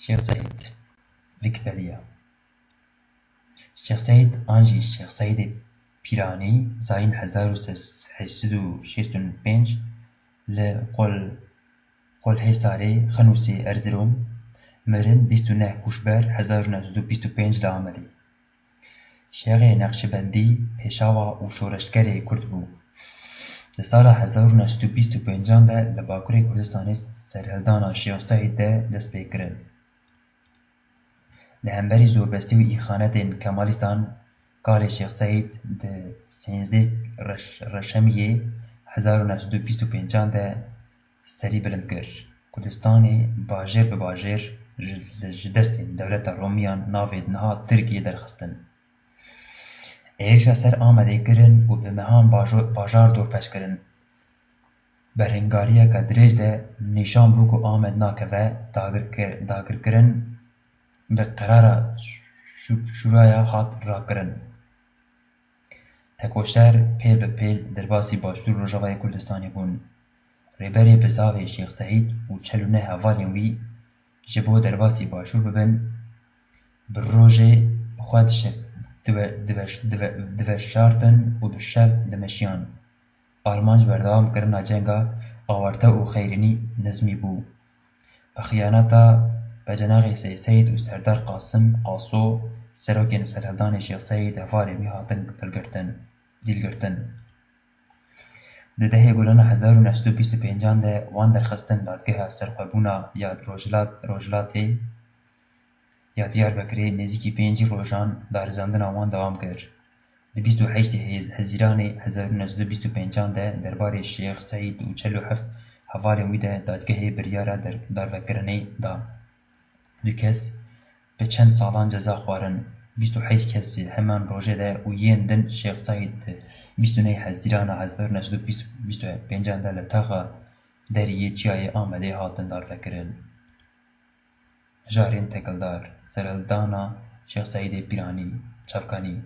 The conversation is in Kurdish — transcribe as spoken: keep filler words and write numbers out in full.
Şêx Seîd, Wikipedia. Şêx Seîd an jî Şêx Seîdê Pîranî, zayîn hezar û heşt sed û şêst û pênc li Qol-, Qolhêsarê Xinûsê Erzirom, mirin bîst û neh Kûçber hezar û neh sed û bîst û pênc li Amedê. Şêxê Neqşibendî pêşawa û şoreşgerê Kurd bû. Di sala hezar û neh sed û bîst û pêncan de li Bakurê Kurdistanê serhildana Şêx Seîd de dest pê kirin. Li hemberî zorbestî û îxanetên Kemalîstan, kalê Şêx Seîd di sêzdeh Reş-, Reşemiyê hezar û neh sed û bîst û pêncan de serî bilind kir. Kurdistanê bajêr bi bajêr ji, ji destên dewleta Romiyan navê niha Tirkiyê derxistin. Êrişa ser Amedê kirin û bi mehan bajo-, bajar dorpêç kirin. Berhingariyeke dirêj de nîşan bû ku Amed nakeve dagirkir-, dagirkirin bi qerara şû-, şûraya hat rakirin. Tekoşer pêl bi pêl derbasî Başûr Rojavayê Kurdistanê bûn. Rêberê bizavê Şêx Seîd û çel û neh hevalên wî ji bo derbasî Başûr bibin, bi rojê xwe dişe-, diwe-, diveş-, dive-, diveşartin û bi şev dimeşiyan. Armanc berdewam kirina cenga awarte û xeyrînî nizmî bû. Bi xiyaneta Becenexê Sey Seîd û Serdar Qasim Qaso, serokên serhildanê Şêx Seîd, hevalên wî hatin dilgirtin, dîlgirtin. Di dehê Gulana hezar û neh sed û bîst û pêncan de wan derxistin dadgeha serxwebûna ya Rojhilat-, Rojhilatê ya Diyarbekirê nêzîkî pêncî rojan darizandina wan dewam kir. Di bîst û heştê Hezîranê hezar û neh sed û bîst û pêncan de derbarê Şêx Seîd û çel û heft hevalên wî de dadgehê biryara der-, darvekirinê da. Du kes bi çend salan ceza xwarin. Bîst û heşt kes jî heman rojê de û yên din Şêx Seîd di bîst û neh Hezîrana hezar û neh sed û bîst, bîst û pêncan de li taxa deriyê çiyayê Amedê hatin darvekirin. Mijarên tekildar, serhildana Şêx Seîdê Pîranî, çavkanî.